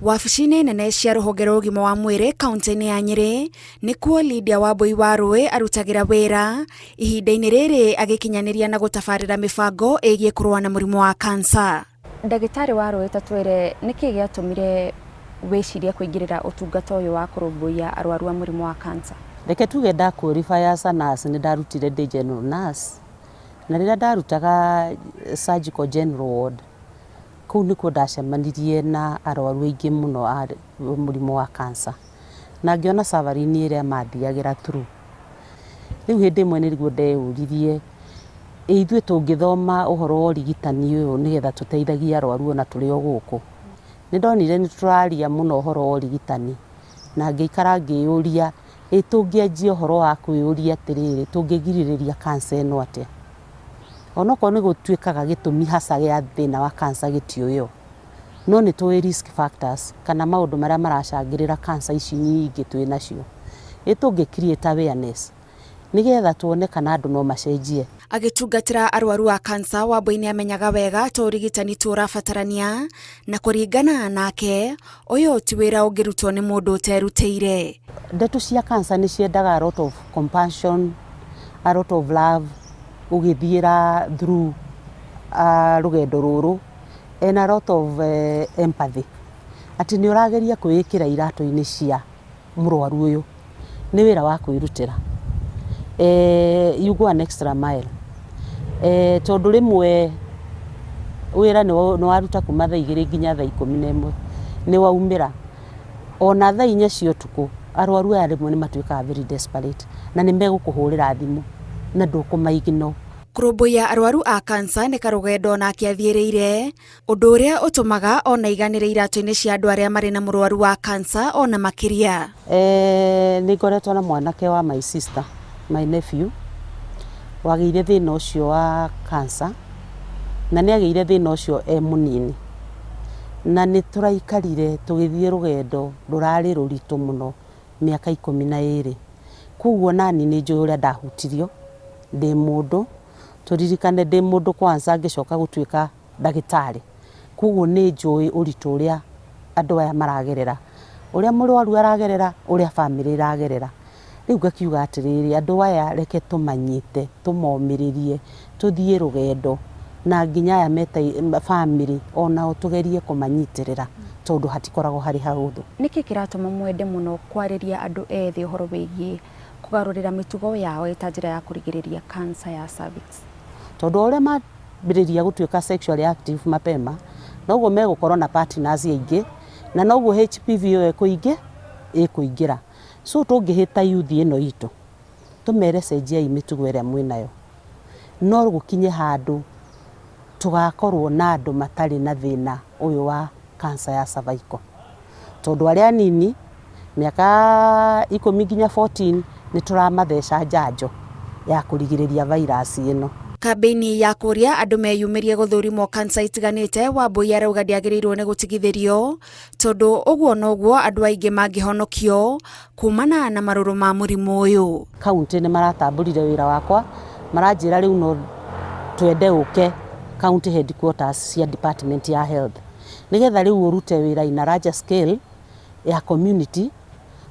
Wabici-inĩ nene cia rũhonge rwa ũgima wa mwĩrĩ kaunti-inĩ ya Nyĩrĩ nĩkuo Lydia Wambui Warũĩ arutagĩra wĩra ihinda-inĩ rĩrĩ agĩkinyanĩria na gũtabarĩra mĩbango ĩgiĩ kũrũa na mũrimũ wa kansa. Ndagĩtarĩ Warũĩ ta twĩre nĩkĩ gĩatũmire wĩcirie kũingĩrĩra ũtungata ũyũ wa kũrũmbũiya arwaru a mũrimũ wa kansa? Reke tuge nda qualify as a nurse nĩ ndarutire ndĩ general nurse na rĩrĩa ndarutaga surgical general ward Kũu nĩkuo ndacemanirie na arwaru aingĩ mũno a mũrimũ wa cancer, na ngĩona suffering ĩrĩa mathiagĩra through. Rĩu hĩndĩ ĩmwe nĩguo ndeyũririe, ĩ ithuĩ tũngĩthoma ũhoro wa ũrigitani ũyũ nĩgetha tũteithagie arwaru ona tũrĩ o gũkũ. Nĩ ndonire nĩ tũraria mũno ũhoro wa ũrigitani, na ngĩikara ngĩyũria, ĩ tũngĩanjia ũhoro wa kwĩyũria atĩrĩrĩ, tũngĩgirĩrĩria cancer ĩno atĩa? Onokorwo nĩ gũtuĩkaga gĩtũmi hasa gĩa thĩna wa cancer gĩtiũĩo, no nĩ tũĩ risk factors kana maũndũ marĩa maracangĩrĩra cancer ici nyingĩ twĩ nacio. Ĩ tũngĩ create awareness nĩgetha tuone kana andũ no macenjie. Agĩtungatĩra arwaru a kansa, Wambui nĩ amenyaga wega to ũrigitani tu ũrabatarania, na kũringana nake, ũyũ ti wĩra ũngĩrutwo nĩ mũndũ ũterutĩire. Ndeto cia cancer nĩ ciendaga a lot of compassion, a lot of love ũgĩthiĩra through rũgendo rũrũ and a lot of empathy. Atĩ nĩ ũrageria kwĩĩkĩra iratũ-inĩ cia mũrwaru ũyũ. Nĩ wĩra wa kwĩrutĩra. You go an extra mile. Tondũ rĩmwe wĩra nĩ waruta kuma thaa igĩrĩ nginya thaa ikũmi na ĩmwe, nĩ waumĩra. Ona thaa inya cia ũtukũ, arwaru aya rĩmwe nĩ matuĩkaga very desperate na nĩ megũkũhũrĩra thimũ na ndũkũma ignore. Kũrũmbũiya arwaru a kansa nĩ karũgendo onake athiĩrĩire, ũndũ ũrĩa ũtũmaga ona aiganĩre iratũ-inĩ cia andũ arĩa marĩ na mũrwaru wa kansa ona makĩria. Nĩ ngoretwo na mwanake wa my sister, my nephew, wagĩire thĩna ũcio wa cancer, na nĩ agĩire thĩna ũcio e mũnini. Na nĩ tũraikarire tũgĩthiĩ rũgendo rũrarĩ rũritũ mũno mĩaka 12. Koguo nani nĩ njũĩ ũrĩa ndahutirio ndĩ mũndũ, tũririkane ndĩ mũndũ kwanza ngĩcoka gũtuĩka ndagĩtarĩ. Koguo nĩ njũĩ ũritũ ũrĩa andũ aya maragerera, ũrĩa mũrwaru aragerera, ũrĩa bamĩrĩ ĩragerera. Rĩu ngakiuga atĩrĩrĩ, andũ aya reke tũmanyite, tũmomĩrĩrie, tũthiĩ rũgendo na nginya aya meta bamĩrĩ onao tũgerie kũmanyitĩrĩra tondũ hatikoragwo harĩ hahũthũ. Nĩkĩ kĩratũma mwende mũno kwarĩria andũ ethĩ ũhoro wĩgiĩ kũgarũrĩra mĩtugo yao ĩta njĩra ya kũrigĩrĩria cancer ya cervix? Tondũ o ũrĩa mambĩrĩria gũtuĩka sexually active mapema, noguo megũkorwo na partners aingĩ na noguo HPV ĩyo ĩkũingĩra. So tũngĩhĩta youth ĩno itũ, tũmere cenjiai mĩtugo ĩrĩa mwĩnayo, no gũkinye handũ tũgakorwo na andũ matarĩ na thĩna ũyũ wa cancer ya cervical. Tondũ arĩa anini mĩaka 10 nginya 14 nĩ tũramatheca njanjo ya kũrigĩrĩria virus ĩno. Kambĩini ya kũria andũ meyumĩrie gũthũrimwo kansa itiganĩte, Wambui arauga ndĩagĩrĩirwo nĩ gũtigithĩrio tondũ ũguo noguo andũ aingĩ mangĩhonokio kumana na marũrũ ma mũrimũ ũyũ. County nĩ maratambũrire wĩra wakwa, maranjĩra rĩu no twende ũke county headquarters cia department ya health nĩgetha rĩu ũrute wĩra in a larger scale ya community,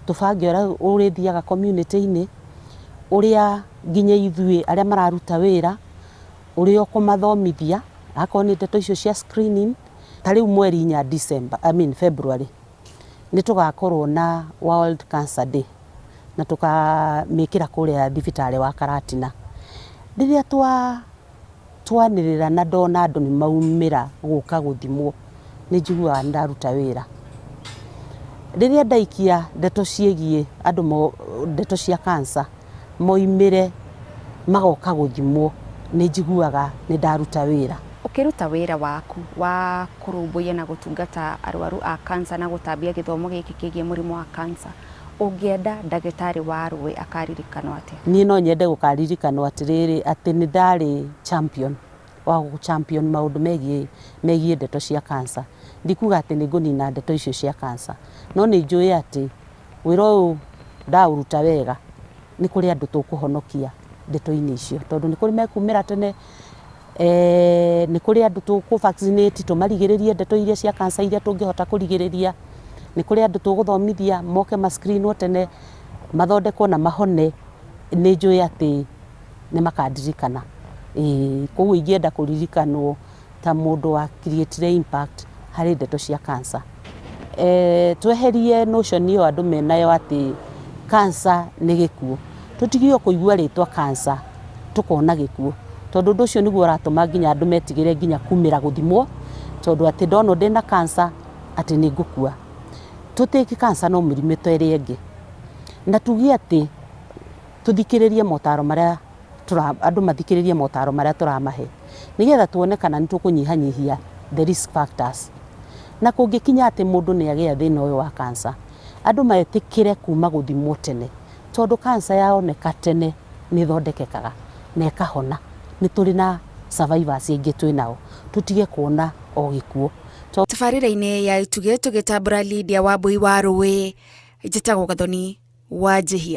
tũbange ũrĩa ũrĩthiaga community-inĩ, ũrĩa nginya ithuĩ arĩa mararuta wĩra, ũrĩa ũkũmathomithia, akorwo nĩ ndeto icio cia screening. Ta rĩu mweri 4 December, I mean February, nĩ tũgakorwo na World Cancer Day na tũkamĩkĩra kũrĩa thibitarĩ wa Karatina. Rĩrĩa twanĩrĩra na ndona andũ nĩ maumĩra gũka gũthimwo, nĩ njiguaga nĩ ndaruta wĩra. Rĩrĩa ndaikia ndeto ciĩgiĩ andũ, ndeto cia cancer, moimĩre magoka gũthimwo, nĩ njiguaga nĩ ndaruta wĩra. Ũkĩruta wĩra waku wa kũrũmbũiya na gũtungata arwaru a kansa na gũtambia gĩthomo gĩkĩ kĩgiĩ mũrimũ wa kansa, ũngĩenda ndagĩtarĩ Warũĩ akaririkanwo atĩa? Niĩ no nyende gũkaririkanwo atĩrĩrĩ, atĩ nĩ ndarĩ champion wa gũ champion maũndũ megiĩ ndeto cia cancer. Ndikuga atĩ nĩ ngũnina ndeto icio cia cancer, no nĩ njũĩ atĩ wĩra ũyũ ndaũruta wega, nĩ kũrĩ andũ tũkũhonokia ndeto-inĩ icio, tondũ nĩ kũrĩ mekumĩra tene, nĩ kũrĩ andũ tũkũ vaccinate tũmarigĩrĩrie ndeto iria cia cancer iria tũngĩhota kũrigĩrĩria. Nĩ kũrĩ andũ tũgũthomithia moke ma screen wo tene, mathondekwo na mahone, nĩ njũĩ atĩ nĩ makandirikana. Ĩĩ koguo ingĩenda kũririkanwo ta mũndũ wa create impact harĩ ndeto cia cancer. Tweherie notion ĩyo andũ menayo atĩ cancer nĩ gĩkuũ. Tũtige o kũigua rĩtwa cancer tũkona gĩkuũ, tondũ ũndũ ũcio nĩguo ũratũma nginya andũ metigĩre nginya kumĩra gũthimwo, tondũ atĩ ndonwo ndĩna cancer atĩ nĩ ngũkua. Tũ take cancer no mĩrimũ ta ĩrĩa ĩngĩ, na tuge atĩ tũthikĩrĩrie motaro marĩa andũ mathikĩrĩrie motaro marĩa tũramahe, nĩgetha tuone kana nĩ tũkũnyihanyihia the risk factors. Na kũngĩkinya atĩ mũndũ nĩ agĩa thĩna ũyũ wa cancer, andũ metĩkĩre kuma gũthimwo tene, tondũ cancer yoneka tene nĩ ĩthondekekaga na ĩkahona. Nĩ tũrĩ na survivors aingĩ twĩ nao, tũtige kuona o gĩkuũ. Tabarĩra-inĩ ya Itugĩ tũgĩtambũra Lydia Wambui wa Rũĩ, njĩtagwo Gathoni wa Njihia.